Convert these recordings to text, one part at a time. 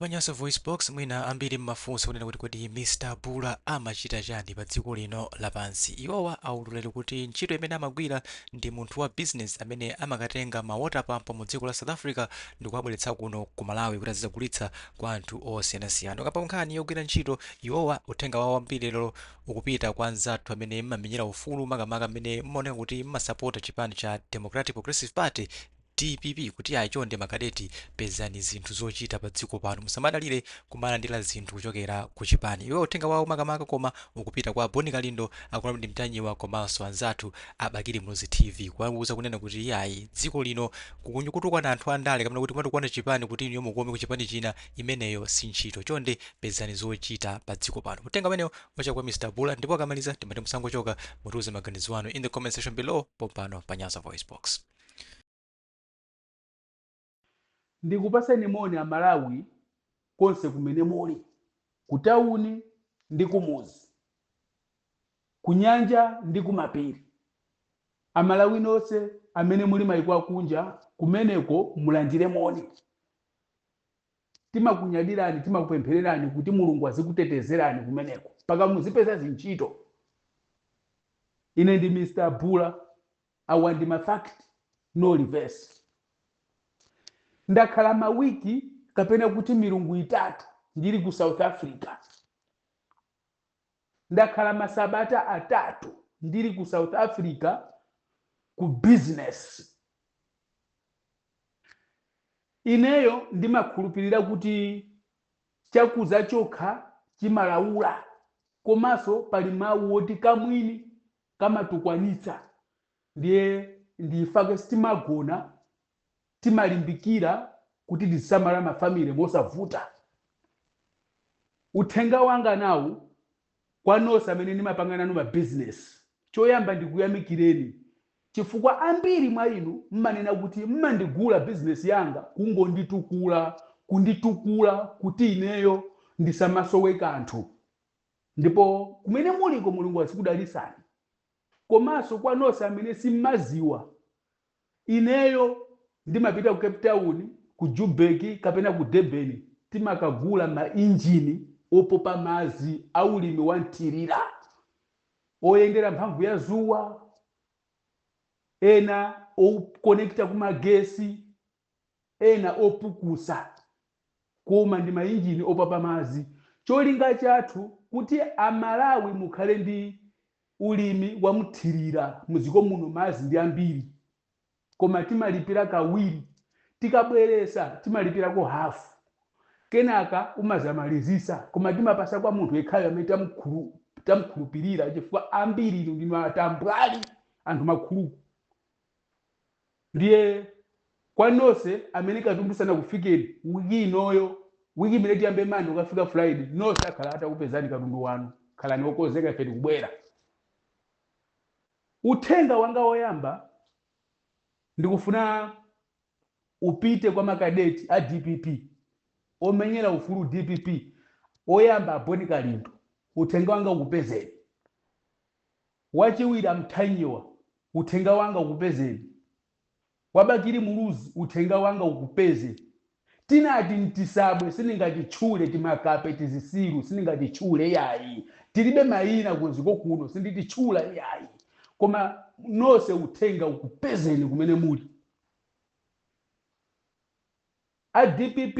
Pa Nyasa VoiceBox, mwina ambiri mmafunsa kunena kuti kodi Mr Bula amachita chani pa dziko lino lapansi. Iwowa aulula kuti ntchito imene amagwira ndi munthu wa business amene amakatenga ma water pump mu dziko la South Africa ndikuwabweretsa kuno ku Malawi kuti azizagulitsa kwa anthu osiyanasiyana. Ukamba nkhani yogwira ntchito, iwowa uthenga wawo wambiri lero ukupita kwa anzathu amene mmamenyera ufulu, makamaka amene mmaoneka kuti mmasapota chipani cha Democratic Progressive Party, dpp, kuti ayi, chonde makadeti, pezani zinthu zochita pa dziko pano, musamadalire kumalandira zinthu kuchokera ku chipani. Iwo uthenga wawo makamaka koma ukupita kwa Boni Kalindo, a Comrade Mtanyiwa komanso anzathu a Bakili Muluzi TV, kuwauza kunena kuti iyayi, dziko lino kutukwana anthu andale kapena kuti kumatukwana chipani kuti inuyo mukome ku chipani china, imeneyo si ntchito. Chonde pezani zochita pa dziko pano. Uthenga umenewo wachoka kwa Mr Bula, ndipo akamaliza timati musangochoka, mutiuze maganizo anu in the comment section below pompano pa Nyasa Voice Box. Ndikupaseni moni Amalawi konse kumene muli, kutawuni ndi kumuzi, kunyanja ndi kumapiri. Amalawi nonse amene muli maiko akunja kumeneko, mulandire moni. Timakunyadirani, timakupemphererani kuti Mulungu azikutetezerani kumeneko mpaka muzipeza zintchito. Ine ndi Mr Bula, awa ndi ma fact, no reverse. Ndakhala mawiki kapena kuti milungu 3 ndili ku South Africa. Ndakhala masabata 3 ndili ku South Africa ku business. Ineyo ndimakhulupirira kuti chakuza chokha chimalawula, komanso pali mawu woti kamwini kamatukwanitsa. Ndiye ndifake sitimagona, timalimbikira kuti tizisamala ma family mosavuta. Uthenga wanga nawu kwa nonse amene ndimapanga nanu ma business, choyamba ndikuyamikireni chifukwa ambiri mwa inu mmanena kuti mmandigula business yanga kungonditukula, kunditukula kuti ineyo ndisamasowe kanthu. Ndipo kumene muliko, Mulungu azikudalisani. Komanso kwa nonse amene simmaziwa, ineyo ndimapita ku Cape Town, ku Joburg kapena ku Durban, timakagula ma injini opopa madzi aulimi wa mthirira oyendera mphamvu ya zuwa, ena okonekta kumagesi, ena opukusa, koma ndi mainjini opopa madzi. Cholinga chathu kuti Amalawi mukhale ndi ulimi wa mthirira mdziko muno. Madzi ndi ambiri, koma timalipira kawiri. Tikabweresa timalipirako hafu, kenaka umazamalizisa, koma timapasa kwa munthu yekhayo amene tamkhulupirira, chifukwa ambiri inu ndinu atambwali, anthu makhuluku. Ndiye kwa nonse amene katundu sanakufikeni wiki inoyo, wiki imene tiyambe Mande ukafika Friday, nonse akhala atakupezani katundu wanu. Khalani okonzeka, ife tikubwera. Uthenga wanga woyamba ndikufuna upite kwa makadeti a DPP, omenyera ufulu DPP. Oyamba, Aboni Kalindo, uthenga wanga ukupezeni. Wachiwiri, Amthanyiwa, uthenga wanga ukupezeni. Wabakili Muluzi, uthenga wanga ukupeze. Tinati mtisabwe sindingatitchule, timakape, tizisiru sindingatitchule yayi, tilibe mayina kunziko kuno, sindititchula yayi, koma nonse uthenga ukupezeni kumene muli. A DPP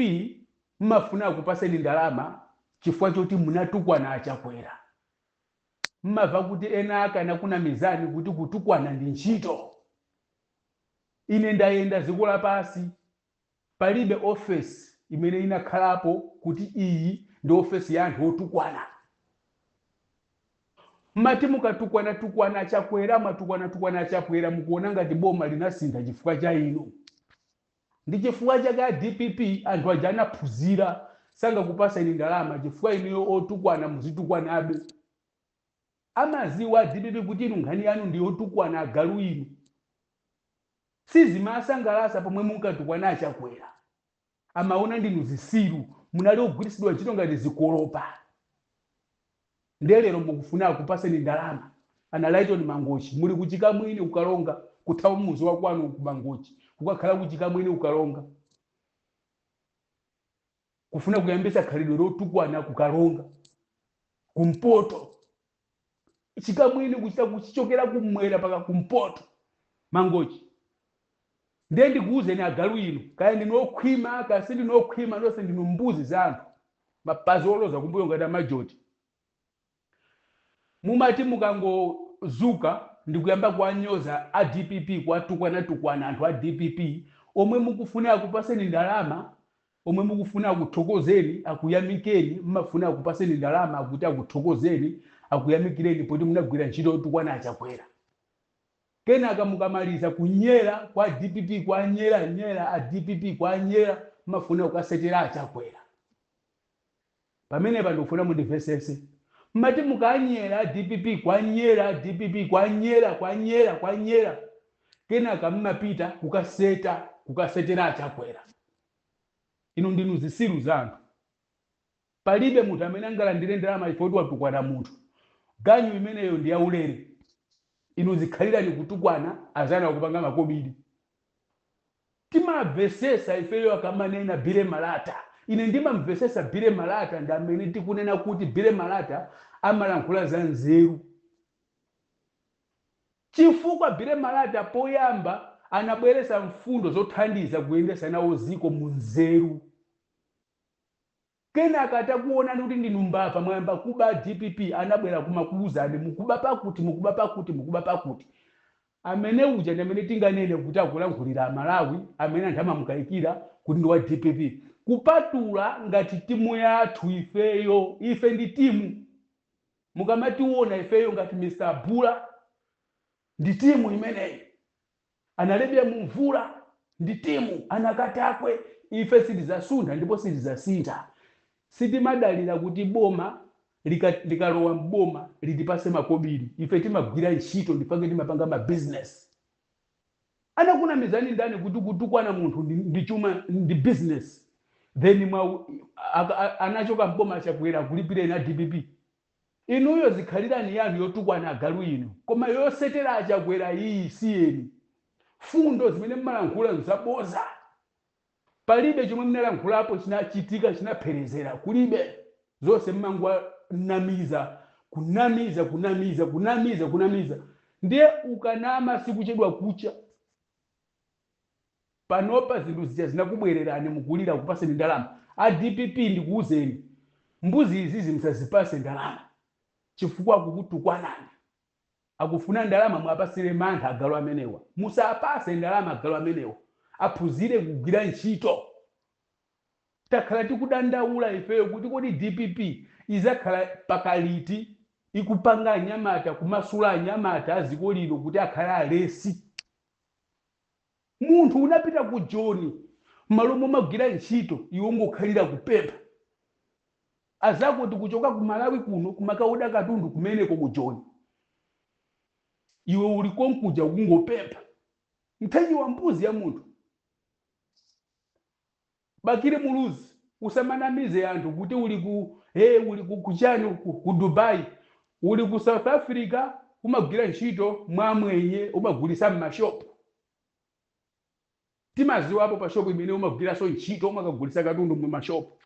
mmafuna akupaseni ndalama chifukwa choti munatukwana Achakwera. Mmamva kuti ena akana kunamizani kuti kutukwana ndi ntchito. Ine ndayenda dziko lapasi, palibe ofesi imene inakhalapo kuti iyi ndi ofesi ya anthu otukwana. Mmati mukatukwana tukwana Achakwera, mwatukwana tukwana Achakwera, mukuona ngati boma linasintha chifukwa cha inu. Ndi chifukwa chake a DPP, anthu aja anaphunzira, sangakupaseni ndalama chifukwa inuyo otukwana muzitukwanabe. Amaziwa a DPP kuti inu nkhani yanu ndi yotukwana, agalu inu. Sizimasangalasa pomwe munkatukwana Achakwera, amaona ndinu zisiru, munali ogwiritsidwa ntchito ngati zikolopa. Ndiye lero mukufuna akupaseni ndalama. Ana Lighton Mangochi, muli kuchikamwini kukalonga, kuthawa mmuzi wa kwanu ku Mangochi kukakhala kuchikamwini kukalonga. Kufuna kuyambisa khalidwe lotukwana kukalonga kumpoto, chikamwini kuchita kuchichokera kumwera paka kumpoto Mangochi. Ndiye ndikuwuzeni agalu inu, kaya ndinokhwima kaya sindinokhwima, nonse ndinu mbuzi za anthu, mapazi oloza kumbuyo ngati amajoti. Mumati mukangozuka ndikuyamba kuwanyoza a DPP, kuwatukwana-tukwana anthu a DPP omwe mukufuna akupaseni ndalama, omwe mukufuna akuthokozeni, akuyamikeni. Mmafuna akupaseni ndalama akuti akuthokozeni, akuyamikireni poti munagwira ntchito yotukwana Achakwera. Kenaka mukamaliza kunyera kwa DPP, kwanyera nyera a DPP, kwanyera, mmafuna kukasetera Achakwera. Pamenepa ndikufuna mundimvesese. Mmati mukanyera DPP, kwanyera DPP, kwanyera, kwanyera, kwanyera, kenaka mmapita kukaseta, kukasetera Achakwera. Inu ndinu zisilu za anthu. Palibe munthu amene angalandire ndalama ifoti watukwana munthu. Ganyu imeneyo ndi yaulere. Inu zikhalirani kutukwana, azana akupanga makobiri. Timamvesesa ifeyo akamanena Billy Malata. Ine ndimamvesesa Billy Malata, ndi amene tikunena kuti Billy Malata amalankhula za nzeru, chifukwa Billy Malata poyamba anabweresa mfundo zothandiza kuyendesa nawo ziko mu nzeru. Kenaka takuonani kuti ndinu mbava, mwayamba kuba DPP, anabwera kumakuuzani mukuba pakuti, mukuba pakuti, mukuba pakuti. Amene uja ndi amene tinganene kuti akulankhulira Amalawi amene anthu amamukayikira kuti ndi wa DPP, kupatula ngati timu yathu ifeyo. Ife ndi timu. Mukamationa ifeyo ngati Mr Bula, ndi timu imeneyi. Analebya mumvula ndi timu, anakatakwe. Ife sitizasuntha ndipo sitizasintha. Sitimadalira kuti boma likalowa mboma litipase makobiri. Ife timagwira ntchito, ndifake timapanga mabizinesi. Anakunamizani ndani kuti kutukwana munthu ndi chuma, ndi business? Then mwa anachoka mboma Chakwera, kulipireni a DPP. Inuyo zikhalirani yanu yotukwana agalu inu, koma yosetera Achakwera iyi siyeni. Fundo zimene mmalankhula nzaboza. Palibe chomwe mnalankhulapo chinachitika, chinapherezera, kulibe. Zonse mmangwanamiza, kunamiza, kunamiza, kunamiza, kunamiza. Ndiye ukanama sikuchedwa kucha. Panopa zinthu zija zinakubwererani, mukulira kupaseni ndalama a DPP. Ndikuuzeni, mbuzi izizi musazipase ndalama, chifukwa akukutukwanani, akufuna ndalama mwapasire mantha agalu amenewa. Musapase ndalama agalu amenewa, aphunzire kugwira ntchito. Takhala tikudandaula ifeyo kuti kodi DPP izakhala pakaliti ikupanga anyamata, kumasula anyamata aziko lino kuti akhale alesi? Munthu unapita ku Joni, m'malo momagwira ntchito iwe ungokhalira kupempha azako. Tikuchoka ku Malawi kuno kumakauda katundu kumeneko ku Joni, iwe uli konkuja kungopempha. Mthenyi wa mbuzi ya munthu. Bakili Muluzi, usamanamize anthu kuti uli ku, hey, uli ku kuchani, ku Dubai. Uli ku South Africa, umagwira ntchito mwamwenye, umagulisa mmashopu. Timaziwapo pa shopu imene umagwiranso ntchito, umakagulisa katundu mu mashopu.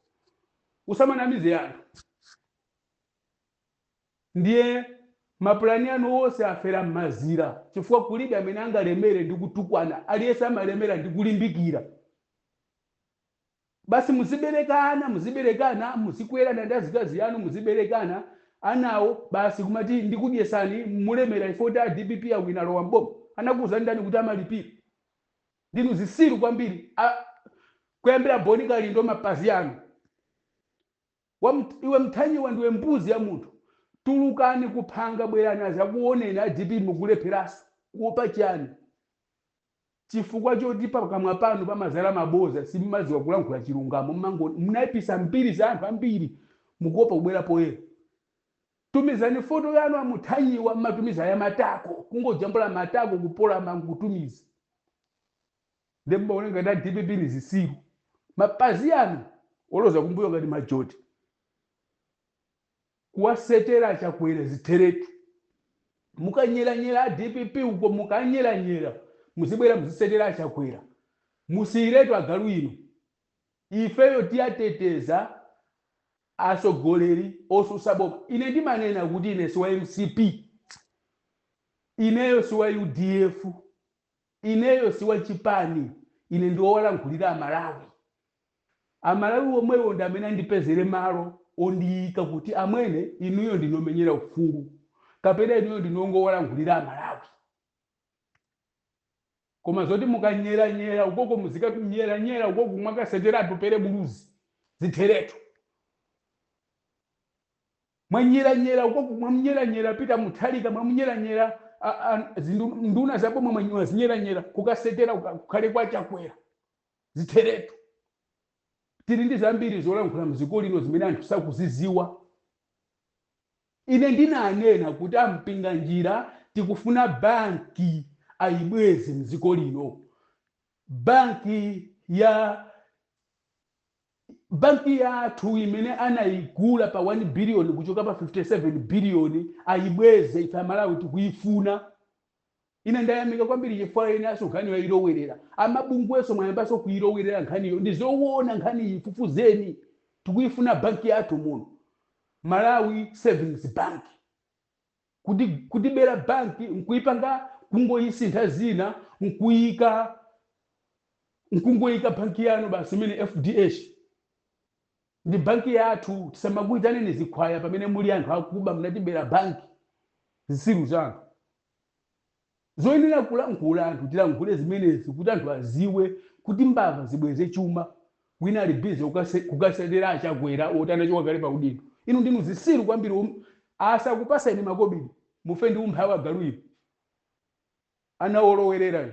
Usamanamize anthu. Ndiye mapulani anu onse afera m'mazira, chifukwa kulibe amene angalemere ndi kutukwana. Aliyense amalemera ndi kulimbikira. Basi, muziberekana, muziberekana, muzikwerana ndi azikazi anu, muziberekana anawo basi, kumati ndikudyesani, mulemera ifoti a DPP awina, lowa mboma. Anakuwuzani ndani kuti amalipira? Ndinu zisilu kwambiri. Kuyambira Boni Kalindo, mapazi anu. Iwe Mthanyiwa, ndiwe mbuzi ya munthu. Tulukani kuphanga, bwerani azakuoneni a DPP. Mukulepheranso kuopa chani? Chifukwa choti pakamwa panu pamazala maboza, simmaziwa kulankhula chilungamo. Mnayipisa mbiri za anthu ambiri, mukuopa kubwera poyera. Tumizani foto yanu amuthanyiwa. Mmatumiza ya matako, kungojambula matako, kupola mangu kutumiza. Ndi mmaona ngati a DPP ni zisilu. Mapazi anu oloza kumbuyo ngati majoti. Kuwasetera Chakwera zitheretu. Mukanyeranyera a DPP uko, mukanyeranyera, muzibwera muzisetera Achakwera. Musiyiretu agalu inu. Ifeyo tiyateteza atsogoleri osusa boma. Ine ndimanena kuti ine siwa MCP, ineyo siwa UDF, ineyo siwa chipani, ine ndiowalankhulira Amalawi. Amalawi omwewo ndi amene andipezere malo ondiyika kuti amwene inuyo ndinomenyera ufulu kapena inuyo ndinongowalankhulira Amalawi. Koma zoti mukanyeranyera ukoko, muzikanyeranyera ukoko mwakasetera Atupele Muluzi, zitheretu. Mwanyeranyera ukoko, mwamnyeranyera Peter Mutharika, mwamunyeranyera nduna zabomwe, mwazinyeranyera kukasetera kukhale kwa Chakwera, zitheretu. Tili ndi zambiri zolankhula mdziko lino zimene anthu sakuziziwa. Ine ndinanena kuti ampinga njira tikufuna banki ayibweze mdziko lino, banki yathu imene anayigula pa 1 billion kuchoka pa 57 billion, ayibweze. Ife Amalawi tikuyifuna. Ine ndayamika kwambiri chifukwa inanso nkhaniyo ayilowerera amabungweso, mwayambanso kuyilowerera nkhaniyo. Ndizoona, nkhaniyi ifufuzeni. Tikuyifuna banki yathu muno, Malawi Savings Bank. Kuti kutibera banki nkuipanga kungoyisintha zina, nkuyika nkungoyika banki yanu basi imene FDH ndi banki yathu. Tisamakuitaneni zikhwaya pamene muli anthu akuba, munatibera banki, zisilu zanu. Zoyenera kulankhula anthu tilankhule zimenezi kuti anthu aziwe kuti mbava zibweze chuma. Wina ali busy kukasetera aChakwera oti anachoka kale pa udindo. Inu ndinu zisilu kwambiri. Asakupaseni makobiri, mufe ndi umphawi agalu inu. Anaolowerera inu.